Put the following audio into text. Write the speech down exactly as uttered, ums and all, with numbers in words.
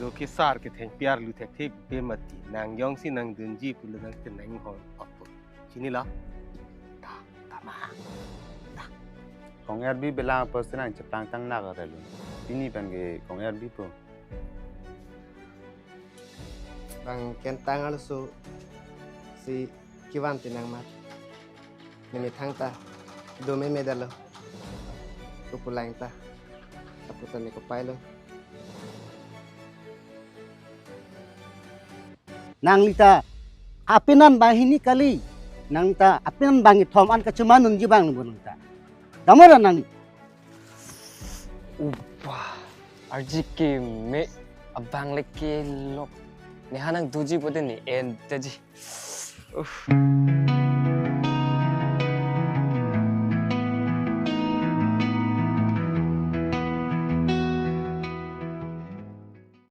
Lo ke sar ketheng piar lu thekthe be mati. Nang jongsi nangdunji pulo nang tenang hon apot. Chinilo? Ta, tama. Kong R B belang apot si nang cheplang tang nak arelo. Pini pen ke Kong R B po. Bang kentang arloso si kevan tenang mat. Nemethang ta do meme dalo. Kepulang ta. Apu ta ne kopai lo. Nangli ta apenan banghini kali. Nang ta apenan bangkethom an kacheman unji abang lo nang ta. Damor nangli. Upa, arji keme, abang le kelok. Neha nangdoji pote ne-en taji. Uh.